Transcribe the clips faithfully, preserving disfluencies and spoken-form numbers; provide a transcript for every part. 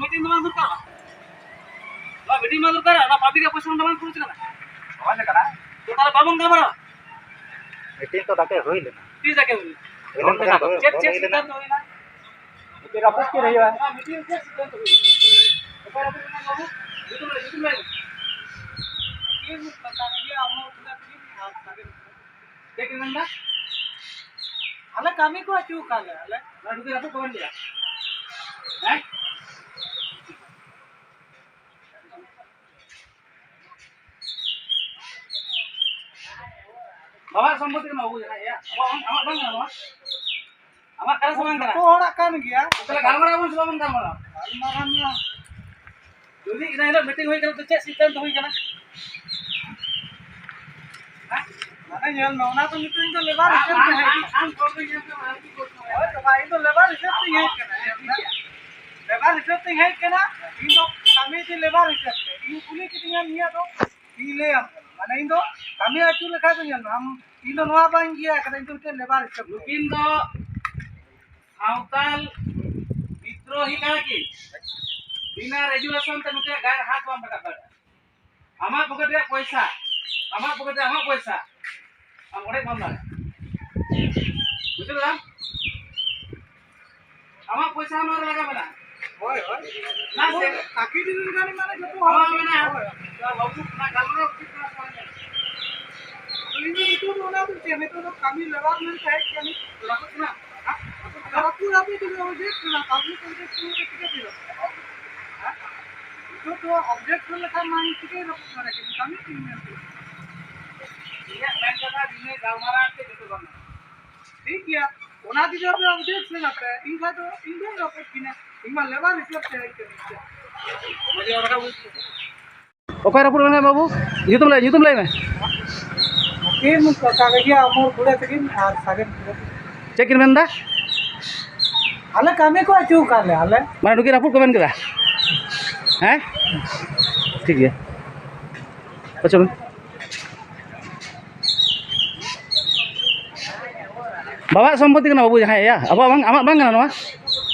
Meeting ᱫᱚ ᱵᱟᱝ ᱫᱚᱨᱠᱟᱨᱟ᱾ ᱱᱚᱣᱟ ᱢᱤᱴᱤᱝ ᱵᱟᱝ ᱫᱚᱨᱠᱟᱨᱟ, ᱱᱚᱣᱟ ᱯᱟᱵᱽᱞᱤᱠ ᱟᱜ ᱯᱚᱭᱥᱟ ᱫᱚ ᱵᱟᱝ ᱠᱷᱚᱨᱚᱪ ᱠᱟᱱᱟ᱾ ᱦᱳᱭ ᱞᱮᱠᱟᱱᱟ᱾ ᱛᱚ ᱛᱟᱦᱞᱮ ᱵᱟᱵᱚᱱ ᱜᱟᱞᱢᱟᱨᱟᱣᱟ? ᱢᱤᱴᱤᱝ ᱛᱚ ᱛᱟᱠᱮ ᱦᱩᱭ ᱞᱮᱱᱟ᱾ ᱛᱤᱥ ᱛᱟᱠᱮ ᱦᱩᱭ ᱞᱮᱱᱟ? ᱦᱩᱭ ᱞᱮᱱᱟ᱾ ᱪᱮᱫ, ᱪᱮᱫ ᱥᱤᱫᱽᱫᱷᱟᱱᱛᱚ ᱦᱩᱭ ᱞᱮᱱᱟ? ᱨᱟᱯᱳᱨᱴ ᱪᱮᱫ ᱦᱩᱭᱩᱜᱼᱟ? ᱱᱚᱣᱟ ᱢᱤᱴᱤᱝ ᱨᱮ ᱪᱮᱫ ᱥᱤᱫᱽᱫᱷᱟᱱᱛᱚ ᱦᱩᱭ ᱞᱮᱱᱟ? ᱚᱠᱚᱭ ᱨᱟᱯᱳᱨᱴ ᱞᱮᱱᱟ ᱵᱟᱹᱵᱩ? ᱧᱩᱛᱩᱢ ᱞᱟᱹᱭ, ᱧᱩᱛᱩᱢ ᱞᱟᱹᱭ ᱢᱮ᱾ ᱪᱮᱫ ᱠᱚ ᱢᱮᱱᱫᱟ? ᱟᱞᱮ ᱠᱟᱹᱢᱤ ᱠᱚ ᱟᱹᱪᱩ ᱠᱟᱜ ᱞᱮ, ᱟᱞᱮ᱾ ᱱᱚᱣᱟ ᱰᱩᱜᱤ ᱨᱟᱹᱯᱩᱫ ᱠᱚ ᱢᱮᱱ ᱜᱮᱭᱟ? ᱦᱮᱸ? ᱵᱟᱵᱟ ᱥᱚᱢᱯᱚᱛᱤ ᱠᱟᱱᱟ ᱵᱟᱹᱵᱩ, ᱡᱟᱦᱟᱸᱭ ᱭᱟ᱾ ᱟᱵᱚᱣᱟᱜ ᱵᱟᱝ, ᱟᱢᱟᱜ ᱵᱟᱝ ᱠᱟᱱᱟ ᱱᱚᱣᱟ? ᱟᱢᱟᱜ ᱠᱟᱱᱟ ᱥᱮ ᱵᱟᱝ ᱠᱟᱱᱟ? ᱡᱚᱛᱚ ᱦᱚᱲᱟᱜ ᱠᱟᱱ ᱜᱮᱭᱟ᱾ ᱛᱟᱦᱞᱮ ᱜᱟᱞᱢᱟᱨᱟᱣ ᱵᱚᱱ ᱥᱮ ᱵᱟᱵᱚᱱ ᱜᱟᱞᱢᱟᱨᱟᱣᱟ? ᱜᱟᱞᱢᱟᱨᱟᱣ ᱢᱟ᱾ ᱡᱩᱫᱤ ᱤᱱᱟᱹ ᱦᱤᱞᱳᱜ ᱢᱤᱴᱤᱝ ᱦᱩᱭ ᱠᱟᱱᱟ, ᱛᱚ ᱪᱮᱫ ᱥᱤᱫᱽᱫᱷᱟᱱᱛᱚ ᱦᱩᱭ ᱠᱟᱱᱟ? ᱦᱮᱸ? ᱢᱟᱱᱮ ᱧᱮᱞ ᱢᱮ, ᱚᱱᱟ ᱫᱚ ᱢᱤᱫᱴᱮᱱ ᱫᱚ ᱞᱮᱵᱟᱨ ᱦᱤᱥᱟᱹᱵ ᱛᱮ ᱦᱮᱡ ᱠᱟᱱᱟ᱾ ᱦᱳᱭ ᱛᱚ, ᱵᱟᱝ, ᱤᱧ ᱫᱚ ᱞᱮᱵᱟᱨ ᱦᱤᱥᱟᱹᱵ ᱛᱮᱧ ᱦᱮᱡ ᱠᱟᱱᱟ, ᱧᱮᱞ ᱢᱮ᱾ ᱞᱮᱵᱟᱨ ᱦᱤᱥᱟᱹᱵ ᱛᱮᱧ ᱦᱮᱡ ᱠᱟᱱᱟ, ᱤᱧ ᱫᱚ ᱠᱟᱹᱢᱤ ᱫᱚ ᱞᱮᱵᱟᱨ ᱦᱤᱥᱟᱹᱵ ᱛᱮ᱾ ᱤᱧ ᱠᱩᱞᱤ ᱠᱤᱫᱤᱧᱟ ᱱᱤᱭᱟᱹ ᱫᱚ, ᱤᱧ ᱞᱟᱹᱭᱟᱢ ᱠᱟᱱᱟ᱾ ᱢᱟᱱᱮ ᱤᱧ ᱫᱚ ᱠᱟᱹᱢᱤ ᱟᱹᱪᱩ ᱞᱮᱠᱷᱟᱡ ᱫᱚ ᱧᱮᱞ ᱢᱮ, ᱟᱢ, ᱤᱧ ᱫᱚ ᱱᱚᱣᱟ ᱵᱟᱹᱧ ᱤᱭᱟᱹ ᱠᱟᱫᱟ, ᱤᱧ ᱫᱚ ᱢᱤᱫᱴᱮᱱ ᱞᱮᱵᱟᱨ ᱦᱤᱥᱟᱹᱵ ᱛᱮ᱾ ᱱᱩᱠᱤᱱ ᱫᱚ ᱥᱟᱶᱛᱟᱞ ᱵᱤᱫᱽᱨᱳᱦᱤ ᱠᱟᱱᱟ ᱠᱤᱱ᱾ ᱵᱤᱱᱟ ᱨᱮᱡᱩᱞᱮᱥᱚᱱ ᱛᱮ ᱱᱩᱠᱤᱱᱟᱜ ᱜᱟᱭᱮ ᱦᱟᱛ ᱵᱟᱢ ᱨᱟᱠᱟᱵ ᱫᱟᱲᱮᱭᱟᱜᱼᱟ᱾ ᱟᱢᱟᱜ ᱯᱚᱠᱮᱴ ᱨᱮᱭᱟᱜ ᱯᱚᱭᱥᱟ, ᱟᱢᱟᱜ ᱯᱚᱠᱮᱴ ᱨᱮ ᱟᱢᱟᱜ ᱯᱚᱭᱥᱟ, ᱟᱢ ᱚᱲᱮᱡ ᱵᱟᱢ ᱫᱟᱲᱮᱭᱟᱜᱼᱟ᱾ ᱵᱩᱡᱷᱟᱹᱣ ᱠᱮᱫᱟᱢ? ᱟᱢᱟᱜ ᱯᱚᱭᱥᱟ ᱱᱚᱣᱟ ᱨᱮ ᱞᱟᱜᱟᱣ ᱢᱮᱱᱟᱜᱼᱟ᱾ ᱦᱳᱭ, ᱦᱳᱭ᱾ ᱱᱟ ᱥᱮ? ᱠᱟᱹᱠᱤ ᱫᱤᱫᱤ ᱜᱟᱱ ᱢᱟᱱᱮ ᱡᱚᱛᱚ ᱦᱚᱲ ᱟᱢᱟᱜ ᱢᱮᱱᱟᱜᱼᱟ᱾ ᱦᱳᱭ᱾ ᱛᱚ ᱵᱟᱹᱵᱩ, ᱚᱱᱟ ᱜᱟᱞᱢᱟᱨᱟᱣ ᱩᱪᱤᱛ ᱠᱟᱱᱟ ᱥᱮ ᱵᱟᱝ ᱠᱟᱱᱟ? ᱤᱧ ᱫᱚ ᱱᱤᱛᱚᱜ ᱫᱚ ᱚᱱᱟ ᱫᱚ ᱪᱮᱫ, ᱱᱤᱛᱚᱜ ᱫᱚ ᱠᱟᱹᱢᱤ ᱞᱮᱵᱟᱨ ᱢᱮᱱᱛᱮ ᱦᱮᱡ ᱠᱟᱹᱱᱟᱹᱧ᱾ ᱨᱟᱹᱯᱩᱫ ᱠᱟᱱᱟ? ᱦᱮᱸ? ᱨᱟᱹᱯᱩᱫ ᱨᱟᱹᱯᱩᱫ ᱛᱮᱜᱮ ᱚᱵᱡᱮᱠᱴ ᱠᱟᱱᱟ, ᱯᱟᱵᱽᱞᱤᱠ ᱚᱵᱡᱮᱠᱴ ᱠᱟᱱᱟ, ᱪᱤᱠᱟᱹ ᱛᱮ ᱨᱟᱹᱯᱩᱫ? ᱦᱮᱸ? ᱱᱤᱛᱚᱜ ᱫᱚ ᱚᱵᱡᱮᱠᱴ ᱞᱮᱠᱷᱟᱱ ᱢᱟ ᱤᱧ ᱪᱤᱠᱟᱹᱧ ᱨᱟᱹᱯᱩᱫ ᱫᱟᱲᱮᱭᱟᱜ ᱠᱟᱹᱱᱟᱹᱧ, ᱠᱟᱹᱢᱤ ᱛᱤᱧ ᱢᱮᱱᱛᱮ᱾ ᱤᱧᱟᱹᱜ ᱢᱮᱱ ᱠᱟᱛᱷᱟ ᱵᱤᱱᱟᱹ ᱜᱟᱞᱢᱟᱨᱟᱣ ᱛᱮ ᱡᱚᱛᱚ ᱜᱟᱱᱚᱜᱼᱟ᱾ ᱴᱷᱤᱠ ᱜᱮᱭᱟ, ᱚᱱᱟ ᱡᱩᱫᱤ ᱟᱯᱮ ᱚᱵᱡᱮᱠᱥᱚᱱ ᱟᱯᱮ, ᱤᱧ ᱠᱷᱟᱡ ᱫᱚ ᱤᱧ ᱫᱚᱧ ᱨᱟᱹᱯᱩᱫ ᱠᱤᱱᱟ, ᱤᱧ ᱢᱟ ᱞᱮᱵᱟᱨ ᱦᱤᱥᱟᱹᱵ ᱛᱮ ᱦᱮᱡ ᱠᱟᱹᱱᱟᱹᱧ᱾ ᱢᱟᱹᱡᱷᱤ ᱵᱟᱵᱟ ᱨᱟᱠᱟᱵ ᱦᱩᱭ ᱠᱚᱜᱼᱟ᱾ ᱚᱠᱚᱭ ᱨᱟᱹᱯᱩᱫ ᱞᱮᱱᱟ ᱵᱟᱹᱵᱩ? ᱧᱩᱛᱩᱢ ᱞᱟᱹᱭ, ᱧᱩᱛᱩᱢ ᱞᱟᱹᱭ ᱢᱮ᱾ ᱟᱹᱠᱤᱱ ᱠᱟᱠᱟ ᱜᱮ ᱟᱢᱚᱨ ᱠᱩᱲᱟᱹ ᱛᱟᱹᱠᱤᱱ ᱟᱨ ᱥᱟᱜᱮᱱ ᱠᱩᱲᱟᱹ᱾ ᱪᱮᱫ ᱠᱤᱱ ᱢᱮᱱᱫᱟ? ᱟᱞᱮ ᱠᱟᱹᱢᱤ ᱠᱚ ᱟᱹᱪᱩ ᱟᱠᱟᱫ ᱞᱮᱭᱟ ᱟᱞᱮ᱾ ᱢᱟᱱᱮ ᱱᱩᱠᱤᱱ ᱨᱟᱹᱯᱩᱫ ᱠᱚ ᱢᱮᱱ ᱠᱮᱫᱟ? ᱦᱮᱸ? ᱴᱷᱤᱠ ᱜᱮᱭᱟ᱾ ᱟᱪᱪᱷᱟ, ᱢᱮ᱾ ᱵᱟᱵᱟᱣᱟᱜ ᱥᱚᱢᱯᱚᱛᱤ ᱠᱟᱱᱟ ᱵᱟᱹᱵᱩ, ᱡᱟᱦᱟᱸᱭ ᱭᱟ, ᱟᱵᱚᱣᱟᱜ ᱵᱟᱝ, ᱟᱢᱟᱜ ᱵᱟᱝ ᱠᱟᱱᱟ ᱱᱚᱣᱟ?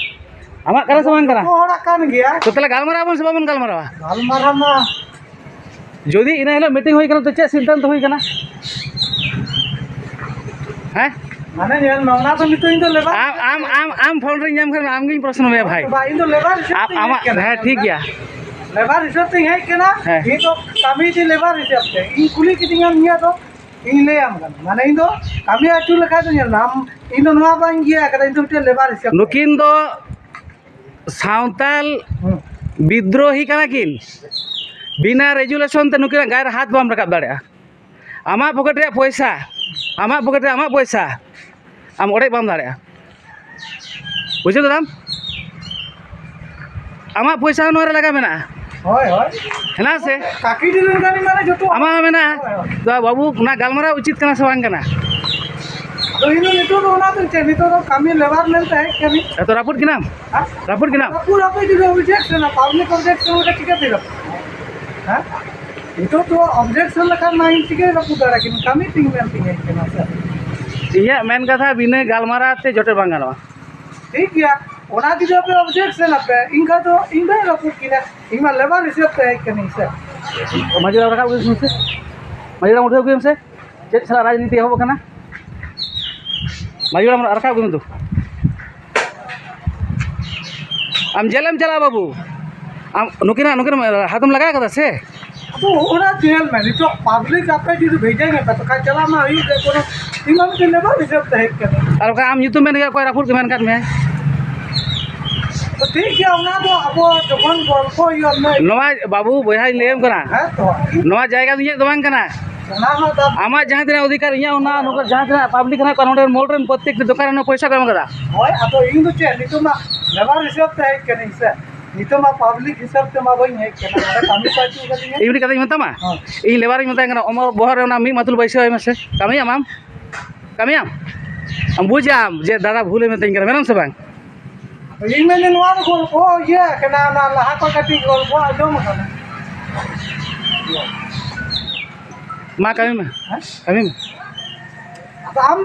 ᱟᱢᱟᱜ ᱠᱟᱱᱟ ᱥᱮ ᱵᱟᱝ ᱠᱟᱱᱟ? ᱡᱚᱛᱚ ᱦᱚᱲᱟᱜ ᱠᱟᱱ ᱜᱮᱭᱟ᱾ ᱛᱚ ᱛᱟᱦᱚᱞᱮ ᱜᱟᱞᱢᱟᱨᱟᱣ ᱟᱵᱚᱱ ᱥᱮ ᱵᱟᱵᱚᱱ ᱜᱟᱞᱢᱟᱨᱟᱣᱟ? ᱜᱟᱞᱢᱟᱨᱟᱣ ᱢᱟ᱾ ᱡᱩᱫᱤ ᱤᱱᱟᱹ ᱦᱤᱞᱳᱜ ᱢᱤᱴᱤᱝ ᱦᱩᱭ ᱠᱟᱱᱟ, ᱛᱚ ᱪᱮᱫ ᱥᱤᱫᱽᱫᱷᱟᱱᱛᱚ ᱦᱩᱭ ᱠᱟᱱᱟ? ᱦᱮᱸ? ᱢᱟᱱᱮ ᱧᱮᱞ ᱢᱮ, ᱚᱱᱟ ᱫᱚ ᱱᱤᱛᱚᱜ ᱤᱧ ᱫᱚ ᱞᱮᱵᱟᱨ ᱟᱢ, ᱟᱢ, ᱟᱢ, ᱟᱢ ᱯᱷᱳᱱ ᱨᱮᱧ ᱧᱟᱢ ᱠᱷᱟᱱ ᱟᱢᱜᱤᱧ ᱯᱨᱚᱥᱱᱚ ᱢᱮᱭᱟ ᱵᱷᱟᱭ᱾ ᱵᱟ, ᱤᱧ ᱫᱚ ᱞᱮᱵᱟᱨ ᱦᱤᱥᱟᱹᱵ ᱟᱢ, ᱛᱮᱧ ᱦᱮᱡ ᱟᱢᱟᱜ, ᱠᱟᱱᱟ᱾ ᱦᱮᱸ, ᱴᱷᱤᱠ ᱜᱮᱭᱟ᱾ ᱞᱮᱵᱟᱨ ᱦᱤᱥᱟᱹᱵ ᱛᱮᱧ ᱦᱮᱡ ᱠᱟᱱᱟ᱾ ᱦᱮᱸ᱾ ᱤᱧ ᱫᱚ ᱠᱟᱹᱢᱤ ᱫᱚ ᱞᱮᱵᱟᱨ ᱦᱤᱥᱟᱹᱵ ᱛᱮ᱾ ᱤᱧ ᱠᱩᱞᱤ ᱠᱤᱫᱤᱧᱟᱢ ᱱᱤᱭᱟᱹ ᱫᱚ, ᱤᱧ ᱞᱟᱹᱭᱟᱢ ᱠᱟᱱᱟ᱾ ᱢᱟᱱᱮ ᱤᱧ ᱫᱚ ᱠᱟᱹᱢᱤ ᱟᱹᱪᱩ ᱞᱮᱠᱷᱟᱡ ᱫᱚ ᱧᱮᱞ ᱢᱮ, ᱟᱢ, ᱤᱧ ᱫᱚ ᱱᱚᱣᱟ ᱵᱟᱹᱧ ᱤᱭᱟᱹ ᱟᱠᱟᱫᱟ, ᱤᱧ ᱫᱚ ᱢᱤᱫᱴᱮᱱ ᱞᱮᱵᱟᱨ ᱦᱤᱥᱟᱹᱵ ᱛᱮ᱾ ᱱᱩᱠᱤᱱ ᱫᱚ ᱥᱟᱶᱛᱟᱞ ᱦᱩᱸ᱾ ᱵᱤᱫᱽᱨᱳᱦᱤ ᱠᱟᱱᱟ ᱠᱤᱱ᱾ ᱵᱤᱱᱟ ᱨᱮᱡᱩᱞᱮᱥᱚᱱ ᱛᱮ ᱱᱩᱠᱤᱱᱟᱜ ᱜᱟᱭᱮ ᱨᱮ ᱦᱟᱛ ᱵᱟᱢ ᱨᱟᱠᱟᱵ ᱫᱟᱲᱮᱭᱟᱜᱼᱟ᱾ ᱟᱢᱟᱜ ᱯᱚᱠᱮᱴ ᱨᱮᱭᱟᱜ ᱯᱚᱭᱥᱟ, ᱟᱢᱟᱜ ᱯᱚᱠᱮᱴ ᱨᱮ ᱟᱢᱟᱜ ᱯᱚᱭᱥᱟ, ᱟᱢ ᱚᱲᱮᱡ ᱵᱟᱢ ᱫᱟᱲᱮᱭᱟᱜᱼᱟ᱾ ᱵᱩᱡᱷᱟᱹᱣ ᱠᱮᱫᱟᱢ? ᱟᱢᱟᱜ ᱯᱚᱭᱥᱟ ᱦᱚᱸ ᱱᱚᱣᱟ ᱨᱮ ᱞᱟᱜᱟᱣ ᱢᱮᱱᱟᱜᱼᱟ᱾ ᱦᱳᱭ, ᱦᱳᱭ᱾ ᱦᱮᱱᱟᱜ ᱥᱮ? ᱠᱟᱹᱠᱤ ᱰᱤᱞ ᱞᱮᱱᱠᱷᱟᱱ ᱢᱟᱱᱮ ᱡᱚᱛᱚ ᱟᱢᱟᱜ ᱦᱚᱸ ᱢᱮᱱᱟᱜᱼᱟ᱾ ᱦᱳᱭ, ᱦᱳᱭ᱾ ᱛᱚ ᱵᱟᱹᱵᱩ, ᱚᱱᱟ ᱜᱟᱞᱢᱟᱨᱟᱣ ᱩᱪᱤᱛ ᱠᱟᱱᱟ ᱥᱮ ᱵᱟᱝ ᱠᱟᱱᱟ? ᱟᱫᱚ ᱤᱧ ᱫᱚ ᱱᱤᱛᱚᱜ ᱫᱚ ᱚᱱᱟ ᱫᱚ ᱪᱮᱫ, ᱱᱤᱛᱚᱜ ᱫᱚ ᱠᱟᱹᱢᱤ ᱞᱮᱵᱟᱨ ᱢᱮᱱᱛᱮ ᱦᱮᱡ ᱠᱟᱹᱱᱟᱹᱧ᱾ ᱮ, ᱛᱚ ᱨᱟᱹᱯᱩᱫ ᱠᱮᱫᱟᱢ? ᱦᱮᱸ? ᱨᱟᱹᱯᱩᱫ ᱠᱮᱫᱟᱢ? ᱨᱟᱹᱯᱩᱫ ᱨᱟᱹᱯᱩᱫ ᱡᱩᱫᱤ ᱚᱵᱡᱮᱠᱥᱚᱱᱟ, ᱯᱟᱵᱽᱞᱤᱠ ᱚᱵᱡᱮᱠᱥᱚᱱ ᱞᱮᱠᱟ ᱪᱤᱠᱟᱹᱛᱮ ᱨᱟᱹᱯᱩᱫ? ᱦᱮᱸ? ᱱᱤᱛᱚᱜ ᱫᱚ ᱚᱵᱡᱮᱠᱥᱚᱱ ᱞᱮᱠᱷᱟᱱ ᱢᱟ ᱤᱧ ᱪᱤᱠᱟᱹᱧ ᱨᱟᱹᱯᱩᱫ ᱫᱟᱲᱮᱭᱟᱜ ᱠᱤᱱ? ᱠᱟᱹᱢᱤ ᱛᱤᱧ ᱢᱮᱱ ᱛᱤᱧ ᱦᱮᱡ ᱠᱟᱱᱟ ᱥᱮ᱾ ᱤᱧᱟᱹᱜ ᱢᱮᱱ ᱠᱟᱛᱷᱟ, ᱵᱤᱱᱟᱹ ᱜᱟᱞᱢᱟᱨᱟᱣ ᱛᱮ ᱡᱚᱴᱮᱫ ᱵᱟᱝ ᱜᱟᱱᱚᱜᱼᱟ᱾ ᱴᱷᱤᱠ ᱜᱮᱭᱟ, ᱚᱱᱟ ᱡᱩᱫᱤ ᱟᱯᱮ ᱚᱵᱡᱮᱠᱥᱚᱱ ᱟᱯᱮ, ᱤᱧ ᱠᱷᱟᱱ ᱫᱚ ᱤᱧ ᱫᱚᱧ ᱨᱟᱹᱯᱩᱫ ᱠᱤᱱᱟ᱾ ᱤᱧ ᱢᱟ ᱞᱮᱵᱟᱨ ᱦᱤᱥᱟᱹᱵ ᱛᱮ ᱦᱮᱡ ᱠᱟᱹᱱᱟᱹᱧ ᱥᱮ᱾ ᱢᱟᱹᱡᱷᱤ ᱦᱟᱲᱟᱢ ᱨᱟᱠᱟᱵ ᱟᱹᱜᱩᱭ ᱢᱮᱥᱮ᱾ ᱢᱟᱹᱡᱷᱤ ᱦᱟᱲᱟᱢ ᱩᱴᱷᱟᱹᱣ ᱟᱹᱜᱩᱭ ᱢᱮᱥᱮ᱾ ᱪᱮᱫ ᱥᱟᱞᱟᱜ ᱨᱟᱡᱽᱱᱤᱛᱤ ᱮᱦᱚᱵ ᱟᱠᱟᱱᱟ? ᱢᱟᱹᱡᱷᱤ ᱦᱟᱲᱟᱢ ᱨᱟᱠᱟᱵ ᱟᱹᱜᱩᱭ ᱢᱮ ᱛᱚ᱾ ᱟᱢ ᱡᱮᱞᱮᱢ ᱪᱟᱞᱟᱜᱼᱟ ᱵᱟᱹᱵᱩ᱾ ᱟᱢ ᱱᱩᱠᱤᱱᱟᱜ, ᱱᱩᱠᱤᱱᱟᱜ ᱦᱟᱛᱮᱢ ᱞᱟᱜᱟ ᱠᱟᱫᱟ ᱥᱮ? ᱟᱫᱚ ᱚᱱᱟ ᱧᱮᱞ ᱢᱮ, ᱱᱤᱛᱚᱜ ᱯᱟᱵᱽᱞᱤᱠ ᱟᱯᱮ ᱡᱩᱫᱤ ᱵᱷᱮᱡᱟ ᱧᱚᱜ ᱯᱮ, ᱛᱚᱠᱷᱟᱱ ᱪᱟᱞᱟᱜ ᱢᱟ ᱦᱩᱭᱩᱜ ᱜᱮ, ᱠᱳᱱᱳ ᱤᱧ ᱢᱟ ᱢᱤᱫᱴᱮᱱ ᱞᱮᱵᱟᱨ ᱦᱤᱥᱟᱹᱵ ᱛᱮ ᱦᱮᱡ ᱠᱟᱱᱟ᱾ ᱟᱨ ᱵᱟᱠᱷᱟᱱ ᱟᱢ ᱧᱩᱛᱩᱢ ᱢᱮᱱ ᱦᱩᱭᱩᱜᱼᱟ, ᱚᱠᱚᱭ ᱨᱟᱹᱯᱩᱫ ᱠᱮᱫ ᱢᱮᱱ ᱠᱟᱫ ᱢᱮᱭᱟ? ᱛᱚ ᱴᱷᱤᱠ ᱜᱮᱭᱟ, ᱚᱱᱟ ᱫᱚ ᱟᱵᱚ ᱡᱚᱠᱷᱚᱱ ᱜᱚᱞᱯᱚ ᱦᱩᱭᱩᱜᱼᱟ, ᱢᱮ- ᱱᱚᱣᱟ ᱵᱟᱹᱵᱩ, ᱵᱚᱭᱦᱟᱧ ᱞᱟᱹᱭᱟᱢ ᱠᱟᱱᱟ, ᱦᱮᱸ ᱛᱚ᱾ ᱱᱚᱣᱟ ᱡᱟᱭᱜᱟ ᱫᱚ ᱤᱧᱟᱹᱜ ᱫᱚ ᱵᱟᱝ ᱠᱟᱱᱟ᱾ ᱚᱱᱟ ᱦᱚᱸ ᱫᱟ- ᱟᱢᱟᱜ ᱡᱟᱦᱟᱸ ᱛᱤᱱᱟᱹᱜ ᱚᱫᱷᱤᱠᱟᱨ, ᱤᱧᱟᱹᱜ ᱚᱱᱟ, ᱱᱚᱝᱠᱟ ᱡᱟᱦᱟᱸ ᱛᱤᱱᱟᱹᱜ ᱯᱟᱵᱽᱞᱤᱠ ᱦᱮᱱᱟᱜ ᱠᱚᱣᱟ, ᱱᱚᱰᱮ ᱢᱳᱲ ᱨᱮᱱ ᱯᱨᱚᱛᱛᱮᱠᱴᱤ ᱫᱚᱠᱟᱱ ᱨᱮ ᱯᱚᱭᱥᱟ ᱠᱚ ᱮᱢ ᱠᱟᱫᱟ᱾ ᱦᱳᱭ, ᱟᱫᱚ ᱤᱧ ᱫᱚ ᱪᱮᱫ, ᱱᱤᱛᱚᱜ ᱢᱟ ᱞᱮᱵᱟᱨ ᱦᱤᱥᱟᱹᱵ ᱛᱮ ᱦᱮᱡ ᱠᱟᱹᱱᱟᱹᱧ ᱥᱮ, ᱱᱤᱛᱚᱜ ᱢᱟ ᱯᱟᱵᱽᱞᱤᱠ ᱦᱤᱥᱟᱹᱵ ᱛᱮ ᱢᱟ ᱵᱟᱹᱧ ᱦᱮᱡ ᱠᱟᱱᱟ, ᱱᱚᱰᱮ ᱠᱟᱹᱢᱤ ᱠᱚ ᱟᱹᱪᱩ ᱠᱟᱹᱫᱤᱧᱟ᱾ ᱤᱧ ᱢᱤᱫᱴᱤᱡ ᱠᱟᱛᱷᱟᱧ ᱢᱮᱛᱟᱢᱟ, ᱦᱮᱸ᱾ ᱤᱧ ᱞᱮᱵᱟᱨᱤᱧ ᱢᱮᱛᱟᱭ ᱠᱟᱱᱟ, ᱚᱢᱚᱨ ᱵᱚᱦᱚᱜ ᱨᱮ ᱚᱱᱟ ᱢᱤᱫ ᱢᱟᱛᱩᱞ ᱵᱟᱹᱭᱥᱟᱹᱣ ᱟᱭ ᱢᱮᱥᱮ, ᱠᱟᱹᱢᱤᱭᱟᱢ ᱟᱢ? ᱠᱟᱹᱢᱤᱭᱟᱢ? ᱟᱢ ᱵᱩᱡᱟᱢ ᱡᱮ ᱫᱟᱫᱟ ᱵᱷᱩᱞᱮ ᱢᱮᱛᱟᱹᱧ ᱠᱟᱱᱟ, ᱢᱮᱱᱟᱢ ᱥᱮ ᱵᱟᱝ? ᱤᱧ ᱢᱮᱱᱫᱟᱹᱧ ᱱᱚᱣᱟ ᱫᱚ ᱜᱚᱞᱯᱚ ᱤᱭᱟᱹ ᱠᱟᱱᱟ, ᱚᱱᱟ ᱞᱟᱦᱟ ᱠᱷᱚᱱ ᱠᱟᱹᱴᱤᱡ ᱜᱚᱞᱯᱚ ᱟᱸᱡᱚᱢ ᱟᱠᱟᱱᱟ᱾ ᱢᱟ ᱠᱟᱹᱢᱤ ᱢᱮ, ᱦᱮᱸ? ᱠᱟᱹᱢᱤ ᱢᱮ᱾ ᱟᱫᱚ ᱟᱢ